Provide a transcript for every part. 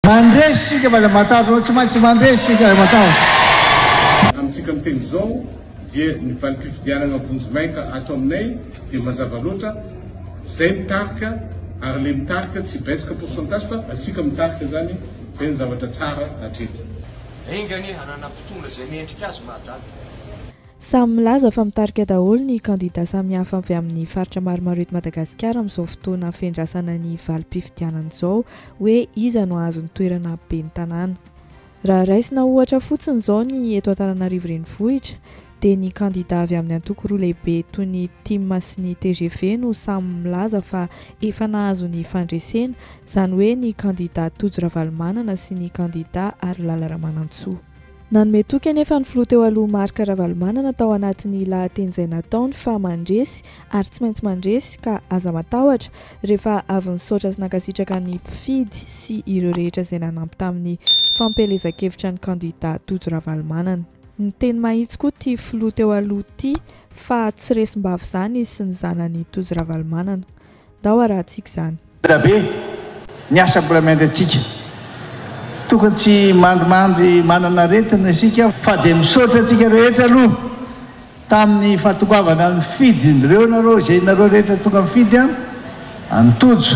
Mandresy isika fa aza matahotra, tsy maintsy mandresy isika, aza matahotra. Amintsika miteny izao dia ny valim-pifidianana vonjimaika ato aminay dia mazava loatra, zay mitarika ary le mitarika tsy betsaka pourcentage fa atsika mitarika zany, zay ny zavatra tsara hatreto. Enga anie hanana mpitondra izay mendrika azy Mahajanga. Samy milaza fa mitarika daholo ny kandida samihafa avy amin'ny faritra maromaro eto Madagasikara amin'izao fotoana fiandrasana ny valim-pifidianana izao hoe iza no hahazo ny toerana ben'ny tanàna. Raha raisina ohatra fotsiny izao ny eto Antananarivo Renivohitra dia ny kandida avy amin'ny antoko roa lehibe toy ny tim sy ny tgv no samy milaza fa efa nahazo ny fandresena, izany hoe ny kandida Tojo Ravalomanana sy ny kandida Harilala Ramanantsoa. Nanome toky anefa ny filoha teo aloha Marc Ravalomanana tao anatin'ny lahateny izay nataony fa mandresy ary tsy maintsy mandresy ka aza matahotra rehefa avy nisaotra sy nankasitraka ny mpifidy sy ireo rehetra izay nanampy tamin'ny fampielezan-kevitra ny kandida Tojo Ravalomanana. Niteny mahitsy koa ity filoha teo aloha ity fa tsy resim-bava izany izy sy ny zanany Tojo Ravalomanana. Ndao arahantsika izany. Be ny asa mbola miandry antsika. Tokony tsy mandrimandry manana aretina isika fa dia misaotra antsika rehetra aloha tamin'ny fahatongavana nifidy ireo nareo izay nareo rehetra tonga nifidy an an'i Tojo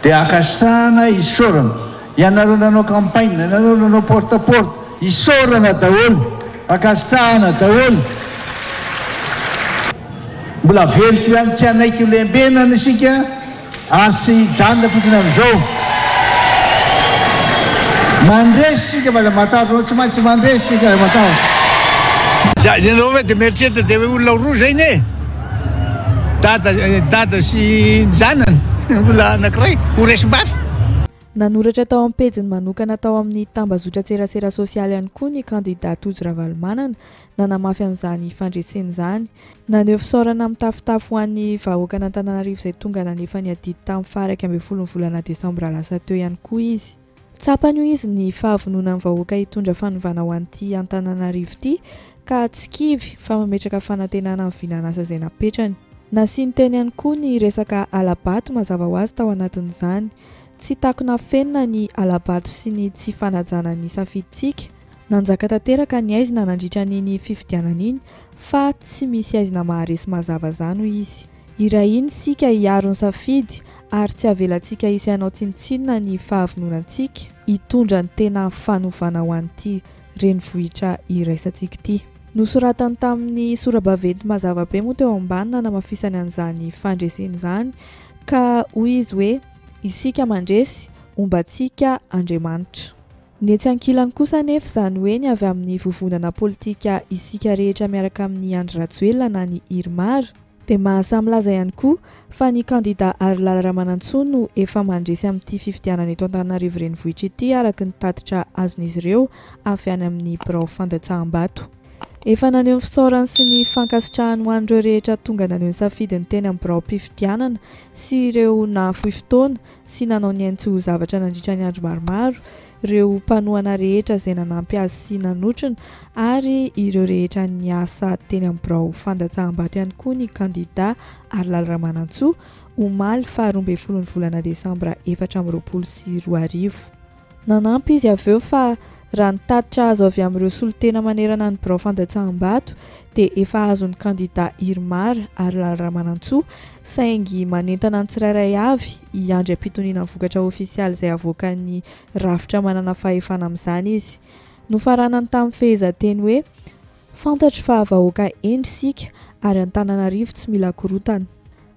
dia ankasitrahana isaorana ianareo nanao campagne ianareo nanao porte à porte isaorana daholo ankasitrahana daholo. Mbola averiko ihany tsy hanaiky ho lembenana isika ary tsy hijanona fotsiny amin'izao. Mandresy isika fa aza matahotra, tsy maintsy mandresy isika aza matahotra. Za ianareo ve dia mieritreritra dia hoe olona roa zay ne? Dada dada sy ny zanany olona anankiray ho resim-bavy. Nanoratra tao amin'ny pejiny manokana tao amin'ny tambazotran-tserasera sosialy ihany koa ny kandidà Tojo Ravalomanana, nanamafy an'izany fandresena izany. Naneho fisaorana mitafotafo ho an'ny vahoakan'Antananarivo izay tonga nanefa ny adidy tamin'ny faha 11 ny volana desambra lasa teo ihany koa izy. Tsapany hoy izy ny fahavononan'ny vahoaka hitondra fanovana ho an'ity Antananarivo ity ka tsy kivy fa mametraka fanantenana amin'ny vinan'asa izay napetrany. Nasiany teny ihany koa ny resaka hala-bato mazava ho azy tao anatin'izany. Tsy takona afenina ny hala-bato sy ny tsy fanajana ny safidintsika. Nanjaka tanteraka ny haizina nandritra an'iny fifidianana iny fa tsy misy haizina maharesy mazava izany hoy izy. Hirahina isika hiaro ny safidy ary tsy avelantsika hisy hanao tsinontsinona ny fahavononantsika hitondra ny tena fanovana ho an'ity renivohitra iraisantsika ity. Nosoratany tamin'ny sora-baventy mazava be moa teo ambany nanamafisany an'izany fandresena izany ka hoy izy hoe Isika mandresy, homba antsika Andriamanitra. Ny etsy ankilany kosa anefa izany hoe ny avy amin'ny vovonana politika Isika rehetra miaraka amin'i Andry Rajoelina na ny Irmar, dia mahasahy milaza ihany koa fa ny kandida Harilala Ramanantsoa no efa mandresy amin'ity fifidianana eto Antananarivo Renivohitra ity araka ny tatitra azon'izy ireo avy any amin'ny birao fandatsaham-bato. Efa naneho ny fisaorany sy ny fankasitrahany ho an'ireo rehetra tonga naneho ny safidiny teny amin'ny biraom-pifidianana sy ireo nahafoy fotoana sy nanao ny ainy tsy ho zavatra nandritra ny andro maromaro, ireo mpanohana rehetra izay nanampy azy sy nanotrona ary ireo rehetra niasa teny amin'ny birao fandatsaham-bato ihany koa ny kandida Harilala Ramanantsoa omaly faha 12 ny volana desambra 2024. Nanampy izy avy eo fa raha ny tatitra azo avy amin'ireo solontena manerana ny birao fandatsaham-bato dia efa azon'ny kandida Irmar Harilala Ramanantsoa saingy manentana ny tsirairay avy hiandry am-pitoniana ny vokatra ofisialy izay avoakan'ny rafitra manana fahefana amin'izany izy. Nofaranany tamin'ny fehezanteny hoe Fantatro fa vahoaka hendry isika ary Antananarivo tsy mila korontana.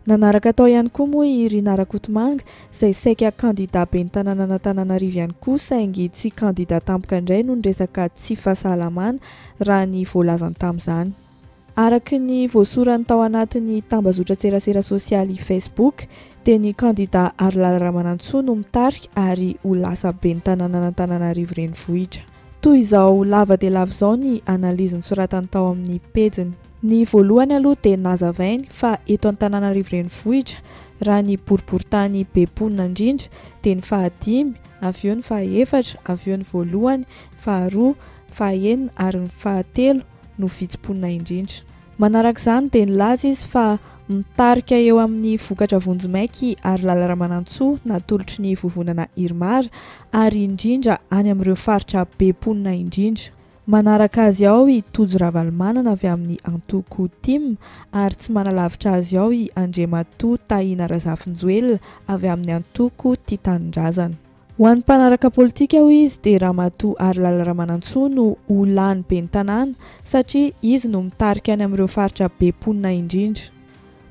Nanaraka tao ihany koa moa i Rinah Rakotomanga izay saika kandida ben'ny tanànan'Antananarivo ihany koa saingy tsy kandida tampoka indray noho ny resaka tsy fahasalamana raha ny voalazany tamin'izany. Araka ny voasorany tao anatin'ny tambazotran-tserasera sosialy Facebook dia ny kandida Harilala Ramanantsoa no mitarika ary ho lasa ben'ny tanànan'Antananarivo renivohitra. Toy izao lava dia lava izao ny analyse nosoratany tao amin'ny pejiny. Ny voalohany aloha dia nazavainy fa eto Antananarivo renivohitra, raha ny boriborintany be mponina indrindra dia ny fahadimy, avy eo ny fahaefatra, avy eo ny voalohany, faharoa, fahaenina ary ny fahatelo no vitsy mponina indrindra. Manaraka izany dia nilaza izy fa mitarika eo amin'ny vokatra vonjimaika i Harilala Ramanantsoa natolotry ny vovonana Irmar ary indrindra any amin'ireo faritra be mponina indrindra. Manaraka azy ao i Tojo Ravalomanana avy amin'ny antoko tim ary tsy manalavitra azy ao i Andriamatoa Tahina Razafinjoelina avy amin'ny antoko Tia Tanindrazana. Ho an'ny mpanaraka politika hoy izy dia Ramatoa Harilala Ramanantsoa no ho lany ben'ny tanàna satria izy no mitarika any amin'ireo faritra be mponina indrindra.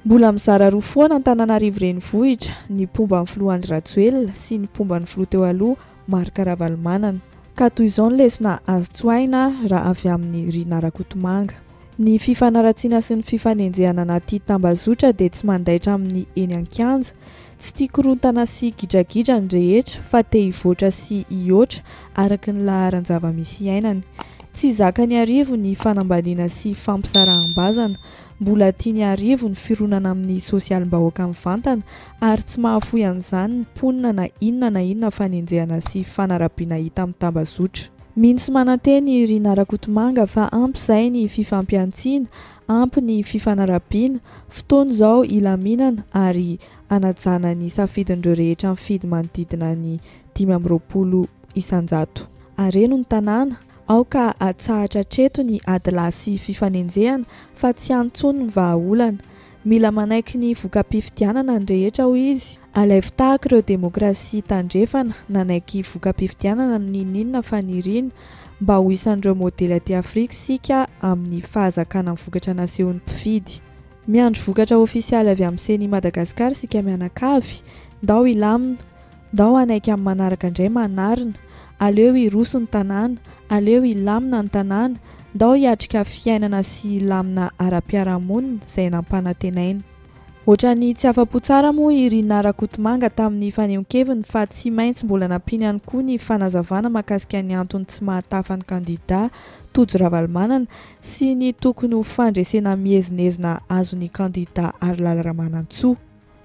Mbola mizara roa foana Antananarivo renivohitra, ny mpomba ny filoha Andry Rajoelina sy ny mpomba ny filoha teo aloha Marc Ravalomanana. Ka toy izao ny lesona azo tsoahina raha avy amin'i Rinah Rakotomanga. Ny fifanaratsiana sy ny fifanenjehana anaty tambazotra dia tsy mandaitra amin'ny eny an-kianja. Tsy tia korontana sy gidragidra ny rehetra fa te hivoatra sy hihoatra araka ny laharan-java-misy iainany. Tsy zakan'Iarivo ny fanambaniana sy fampisaraham-bazana. Mbola tian'Iarivo ny fironana amin'ny sosialim-bahoaka mivantana ary tsy mahafoy an'izany ny mponina na inona na inona fanenjehana sy fanarabiana hita amin'ny tambazotra. Mino sy manantena i Rinah Rakotomanga fa ampy izay ny fifampihantsiana, ampy ny fifanarabiana, fotoana izao hilaminana ary hanajana ny safidin'ireo rehetra mifidy manodidina ny 25%. Hareno ny tanàna, aoka hatsahatra hatreto ny adilahy sy fifanenjehana fa tsy any intsony ny vahaolana. Mila manaiky ny voka-pifidianana ny rehetra hoy izy. Alaivo tahaka ireo demokrasia tandrefana nanaiky voka-pifidianana n'inon'inona faniriana mba ho isan'ireo modely aty Afrika isika amin'ny fahazakana ny vokatra nasehon'ny mpifidy. Miandry vokatra ofisialy avy amin'ny Ceni Madagascar isika mianakavy. Ndao hilamina. Ndao hanaiky amin'ny manaraka indray manarina. Aleo hiroso ny tanàna. Aleo hilamina ny tanàna. Ndao hiatrika fiainana sy hilamina ara-piarahamonina izay nampanantenaina. Ohatran'ny tsy afa-po tsara moa i Rinah Rakotomanga tamin'ny fanehoan-keviny fa tsy maintsy mbola nampiany ihany koa ny fanazavana mahakasika ny antony tsy mahatafa ny kandida Tojo Ravalomanana sy ny tokony ho fandresena miezinezina azon'ny kandida Harilala Ramanantsoa.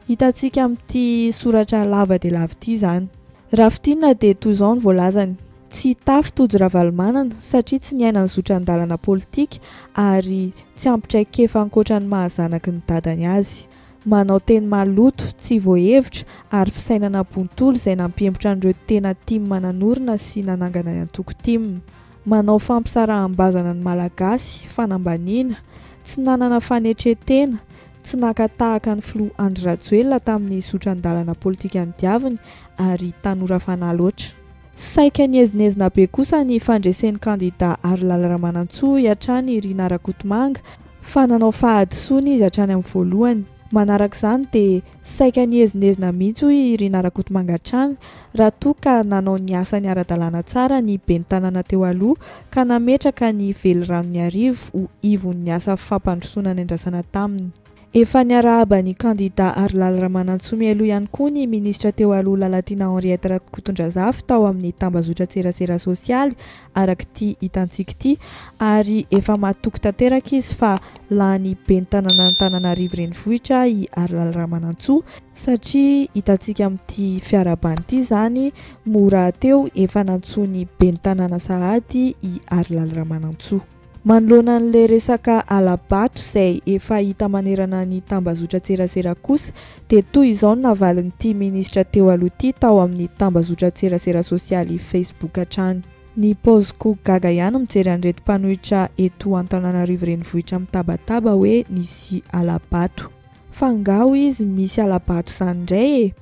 Hitantsika amin'ity soratra lava dia lava ity izany. Raha fintinina dia toy izao ny voalazany, Tsy hitafy Tojo Ravalomanana satria tsy niaina ny zotran-dalana politika ary tsy ampy traikefa ankoatra ny maha zanaky ny dadany azy. Manao teny maloto, tsy voahevitra ary fisainana bontolo izay nampiembotra an'ireo tena tim nanorina sy nanangana ny antoko tim. Manao fampisaraham-bazana ny Malagasy, fanambaniana, tsy nanana fanetren-tena, tsy naka tahaka ny filoha Andry Rajoelina tamin'ny zotran-dalana politika nodiaviny ary tanora fanahy loatra. Saika niezinezina be kosa ny fandresen'ny kandida Harilala Ramanantsoa hoy hatrany i Rinah Rakotomanga fa nanao fahadisoana izy hatrany amin'ny voalohany. Manaraka izany dia saika niezinezina mihitsy hoy i Rinah Rakotomanga hatrany raha toa ka nanao ny asany ara-dalàna tsara ny ben'ny tanàna teo aloha ka nametraka ny veliranon'Iarivo ho ivon'ny asa fampandrosoana nendrasana taminy. Efa niarahaba ny kandida Harilala Ramanantsoa mialoha ihany koa ny minisitra teo aloha Lalatiana Henriette Rakotondrazafy tao amin'ny tambazotran-tserasera sosialy araka ity hitantsika ity ary efa matoky tanteraka izy fa lany ben'ny tanànan'Antananarivo renivohitra i Harilala Ramanantsoa Satria hitantsika amin'ity fiarahabana ity izany, moa rahateo efa nantsoin'ny ben'ny tanàna sahady i Harilala Ramanantsoa. Manoloana an'ilay resaka hala-bato izay efa hita manerana ny tambazotran-tserasera kosa dia toy izao no navalin'ity minisitra teo aloha ity tao amin'ny tambazotran-tserasera sosialy Facebook hatrany. Ny paoziko gaga ihany mijery an'ireto mpanohitra eto Antananarivo renivohitra mitabataba hoe nisy hala-bato. Fa angaha hoy izy misy hala-bato izany indray e!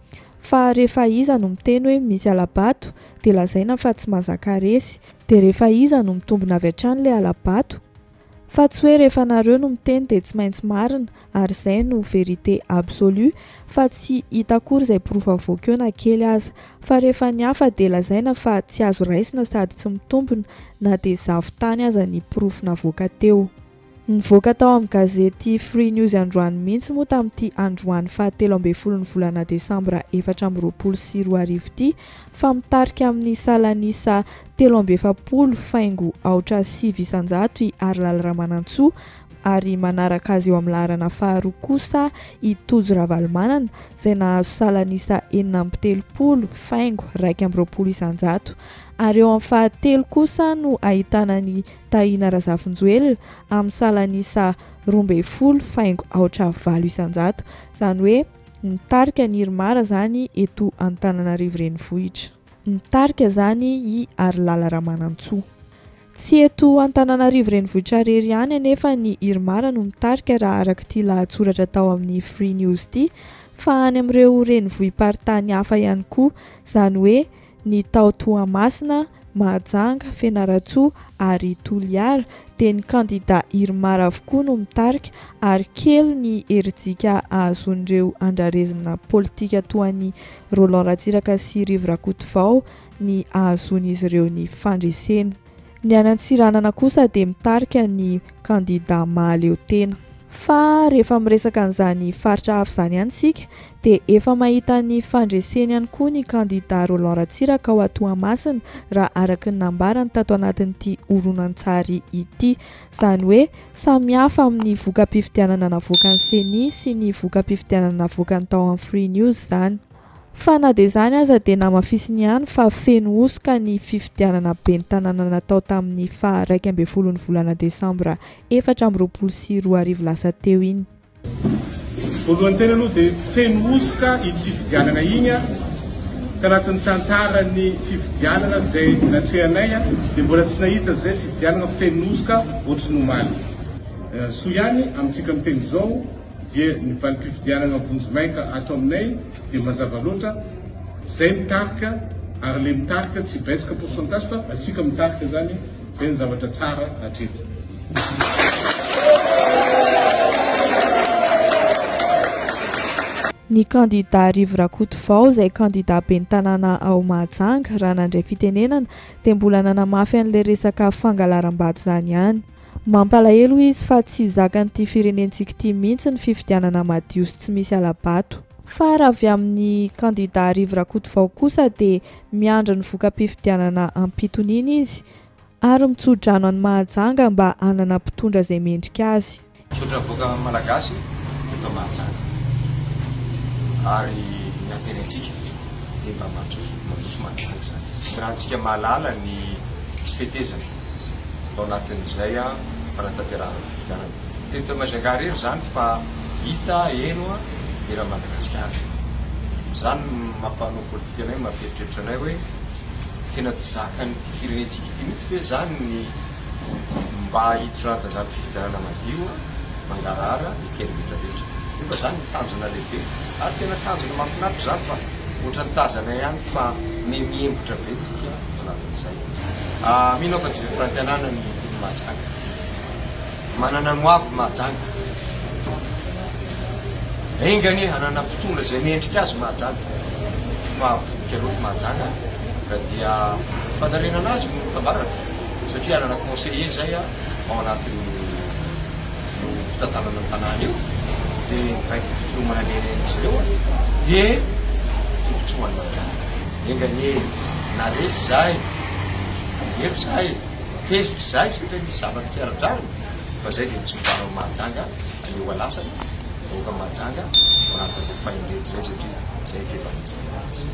Fa rehefa iza no miteny hoe misy hala-bato dia lazaina fa tsy mahazaka resy, dia rehefa iza no mitombina avy hatrany ilay hala-bato? Fa tsy hoe rehefa nareo no miteny dia tsy maintsy marina ary izay no vérité absolue fa tsy hita akory izay porofo avoaka eo na kely aza. Fa rehefa ny hafa dia lazaina fa tsy azo raisina sady tsy mitombina na dia zavon-tany aza ny porofo navoaka teo. Nivoaka tao amin'ny gazety Free News androany mihitsy moa tamin'ity androany faha 13 ny volana desambra 2024 ity fa mitarika amin'ny salan'isa 43 faingo aotra 9% i Harilala Ramanantsoa. ary manaraka azy eo amin'ny laharana faharoa kosa i Tojo Ravalomanana izay nahazo salan'isa 36 faingo 21%. Ary eo amin'ny fahatelo kosa no ahitana an'i Tahina Razafinjoelina amin'ny salan'isa 12 faingo aotra 8%. Izany hoe mitarika ny IRMAR izany eto Antananarivo Renivohitra. Mitarika izany i Harilala Ramanantsoa. Tsy eto Antananarivo Renivohitra irery ihany anefa ny IRMAR no mitarika raha araka ity lahatsoratra tao amin'ny Free News ity fa any amin'ireo renivohi-paritany hafa ihany koa, izany hoe ny tao Toamasina, Mahajanga, Fianarantsoa ary Toliara dia ny kandida IRMAR avokoa no mitarika ary kely ny herijika ahazoan'ireo andrarezina politika toa an'i Roland Ratsiraka sy Rivo Rakotovao ny ahazoan'izy ireo ny fandresena. Ny any Antsiranana kosa dia mitarika ny kandida mahaleo tena. Fa rehefa miresaka an'izany faritra hafa izany ihany isika dia efa mahita ny fandreseny ihany koa ny kandida Roland Ratsiraka ao Toamasina raha araka ny nambarany tato anatin'ity horonantsary ity. Izany hoe samy hafa amin'ny voka-pifidianana navoakan'ny Ceni sy ny voka-pifidianana navoakany tao amin'ny Free News izany. Fa na dia izany aza dia namafisiny ihany fa feno hosoka ny fifidianana ben'ny tanàna natao tamin'ny faha 11 ny volana desambra 2024 lasa teo iny. Voalohany tena aloha dia feno hosoka iny fifidianana iny tanatin'ny tantaran'ny fifidianana izay natrehanay dia mbola tsy nahita izay fifidianana feno hosoka ohatry ny omaly. Soa ihany amintsika miteny izao dia ny valim-pifidianana vonjimaika ato aminay dia mazava loatra zay mitarika ary le mitarika tsy betsaka pourcentage fa atsika mitarika zany zay ny zavatra tsara hatreto. Ny kandida Rivo Rakotovao izay kandida ben'ny tanàna ao Mahajanga raha nandray fitenenana dia mbola nanamafy an'ilay resaka fangalaram-bato izany ihany. Mampalahelo hoy izy fa tsy zakan'ity firenentsika ity mihitsy ny fifidianana madio sy tsy misy hala-bato. Fa raha avy amin'ny kandida Rivo Rakotovao kosa dia miandry ny voka-pifidianana am-pitoniana izy ary mitso-drano an'i Mahajanga mba hanana mpitondra izay mendrika azy. Misaotra ny vahoaka Malagasy eto Mahajanga ary ny antenaintsika dia mba mandroso mandroso Mahajanga izany. Raha antsika mahalala ny tsy fetezana tao anatin'izay fanatanterahana ny fifidianana. Tsy teto Majunga irery izany fa hita heno eran'i Madagasikara. Izany no mampanao politika anay, mampieritreritra anay hoe tena tsy zakan'ity firenentsika ity mihitsy ve izany ny mba hiditra anatin'izany fifidianana madio, mangarahara, eken'ny rehetra rehetra. Nefa izany ny tanjona lehibe, ary tena tanjona mahafinaritra izany fa ohatran'ny tazana ihany fa miha-mihembotra be tsika ao anatin'izay. Mino aho fa tsy very fanantenana ny mpon'i Mahajanga. Manana ny hoavy Mahajanga. Enga anie hanana mpitondra izay mendrika azy Mahajanga. Fa potika loatra Mahajanga ka dia fanarenana azy no tambarana satria hanana conseiller izay ao anatin'ny io fitantanana ny tanàna io dia ny baiko fitolomana nenen'izy ireo dia tombontsoa an'i Mahajanga. Enga anie na resy izahay, alahelo izahay, tezitra izahay satria misy zavatra tsy ara-drariny fa izay dia mitsodrano an'i Mahajanga aleo alasana vahoaka Mahajanga ao anatin'izay fahendrena izay satria izay ny fihevarantsika azy.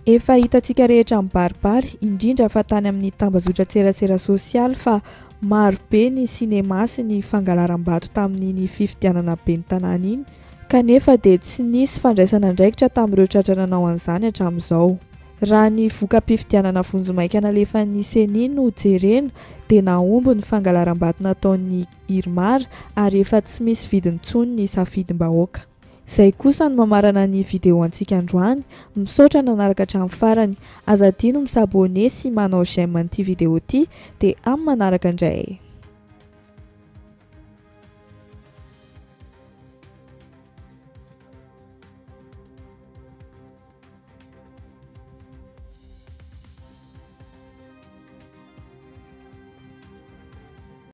Efa hitantsika rehetra mibaribary, indrindra fa tany amin'ny tambazotran-tserasera sosialy fa maro be ny sinema sy ny fangalaram-bato tamin'iny fifidianana ben'ny tanàna iny, kanefa dia tsy nisy fandraisana andraikitra tamin'ireo tratra nanao an'izany hatramin'izao. Raha ny voka-pifidianana vonjimaika nalefan'ny Ceni no jerena dia nahomby ny fangalaram-bato nataon'ny Irmar ary efa tsy misy vidiny intsony ny safidim-bahoaka. Izay kosa no mamarana ny vidéo antsika androany, misaotra nanaraka hatramin'ny farany, aza adino mi s'abonner sy manao j'aime an'ity vidéo ity dia amin'ny manaraka indray.